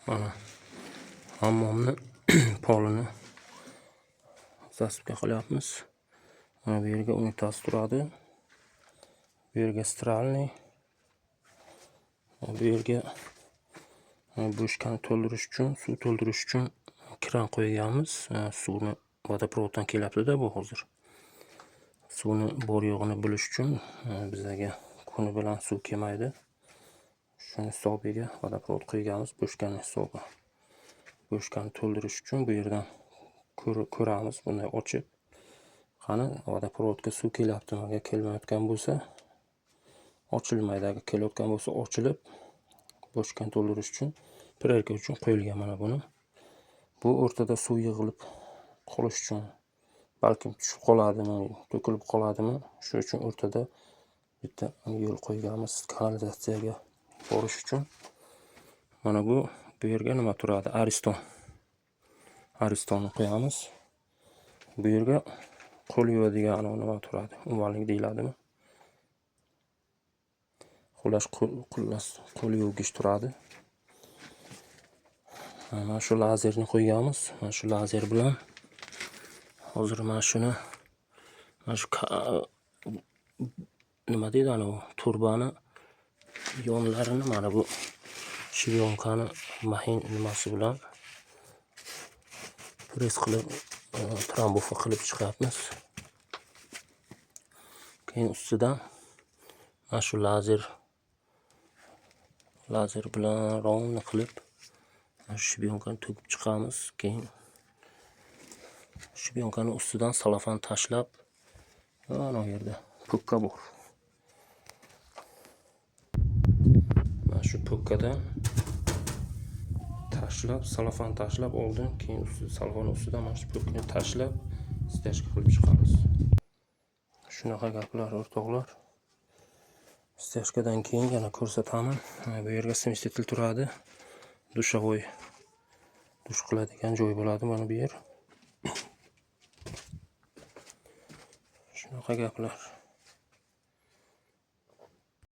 Mana hammomni polini засыпка qilyapmiz. Mana bu yerga unitaz turadi. Bu yerga стиральный. Bu yerga bochkani to'ldirish uchun, suv to'ldirish uchun kran qo'yganmiz. Suvni водопровод dan kelyapti-da bu hozir. Suvni bor yo'g'ini bilish uchun bizaga kuni bilan suv kelmaydi. Shuni hisobiga водопровод qo'yganmiz, bochkani hisobi. Bochkani to'ldirish uchun bu yerdan ko'ramiz bunday ochib. Qani водопровод ga suv kelyaptimi? Agar kelmayotgan bo'lsa ochilmaydi. Agar kelayotgan bo'lsa ochilib, bochkani to'ldirish uchun проверка uchun qo'yilgan mana buni. Bu o'rtada suv yig'ilib qolish uchun, balkim tushib qoladimi, to'kilib qoladimi? Shu uchun o'rtada bitta yo'l qo'yganmiz kanalizatsiyaga borish uchun. Mana bu yerga nima turadi? Ariston. Aristonni qo'yamiz. Bu yerga qo'l yuvadigan nima turadi? Умывальник deyiladimi? Xullas, qo'l yuvgich turadi. Mana shu lazerni qo'yganmiz. Mana shu lazer bilan hozir mana shuni, mana shu nima deydi anavi turbani yonlarini mana bu щебёнка ni mahin nimasi bilan press qilib, трамбовка qilib chiqyapmiz. Keyin ustidan mana shu lazer bilan ровно qilib mana shu щебёнка ni to'kib chiqamiz. Keyin щебёнка ni ustidan salofan tashlab, mana bu yerda po'kka bor. Mana shu po'kkadan tashlab, salofan tashlab oldin, keyin salofan ustidan mana shu po'kkani tashlab, стяжка qilib chiqamiz. Shunaqa gaplar, o'rtoqlar. Стяжка dan keyin yana ko'rsataman. Mana bu yerga смеситель turadi. Душевой, dush qiladigan joy bo'ladi mana bu yer. Shunaqa gaplar.